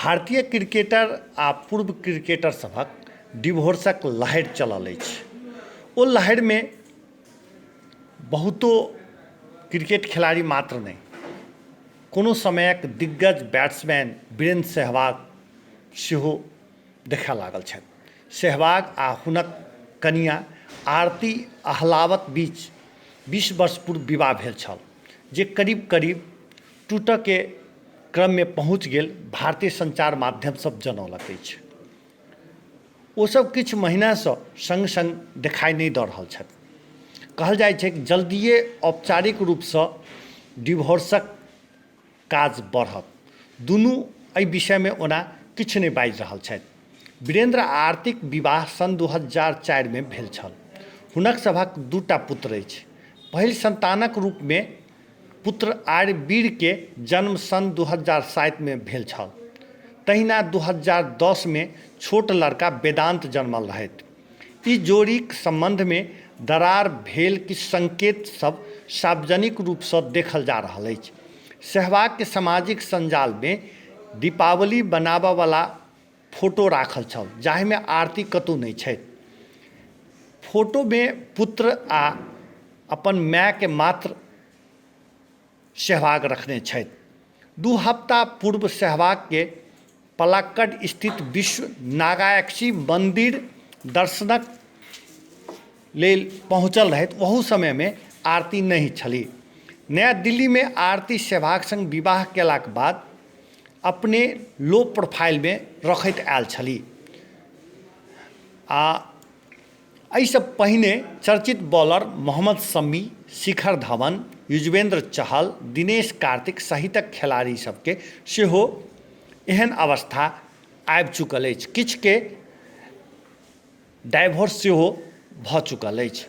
भारतीय क्रिकेटर आ पूर्व क्रिकेटर सभक डिवोर्सक लहरि चलल अछि। ओ लहरिमे बहुतो क्रिकेट खेलाड़ी मात्र नहि, कोनो समयक दिग्गज बैट्समैन वीरेन्द्र सहवाग सेहो देखय लागल छथि। सहवाग आ हुनक कनियाँ आरती अहलावत बीच 20 वर्ष पूर्व विवाह भेल छल, जे करीब करीब टूटयके क्रममे पहुँच गेल भारतीय सञ्चार माध्यम सब जनौलक अछि। ओसब किछु महिनासँ सङ्ग सङ्ग देखाइ नहि दऽ रहल छथि। कहल जाइ छै जल्दिए औपचारिक रूपसँ डिवोर्सक काज बढ़त। दुनू एहि विषयमे ओना किछु नहि बाजि रहल छथि। वीरेन्द्र आ आरतीक विवाह सन् 2004मे भेल छल। हुनक सभक दूटा पुत्र अछि। पहिल सन्तानक रूपमे पुत्र आर्यवीरके जन्म सन् 2007मे भेल छल। तहिना 2010मे छोट लड़का वेदान्त जन्मल रहथि। ई जोड़ीक सम्बन्धमे दरार भेल किछु संकेत सब सार्वजनिक रूपसँ देखल जा रहल अछि। सहवागके सामाजिक सञ्जालमे दीपावली मनाबयवला फोटो राखल छल, जाहिमे आरती कतहु नहि छथि। फोटोमे पुत्र आ अपन मायके मात्र सहवाग रखने छथि। 2 हफ्ता पूर्व सहवागके पलाक्कड स्थित विश्व नागायक्षी मन्दिर दर्शनक लेल पहुँचल रहथि, ओहू समयमे आरती नहि छलीह। नया दिल्लीमे आरती सहवाग सङ्ग विवाह कयलाक बाद अपने लो प्रोफाइलमे रखैत आयल छलीह आ एहिसँ पहिने चर्चित बॉलर मोहम्मद शमी, शिखर धवन, युजवेन्द्र चहल, दिनेश कार्तिक सहितक खेलाड़ी सबके सेहो एहन अवस्था आबि चुकल अछि। किछुके डाइवोर्स सेहो भऽ चुकल अछि।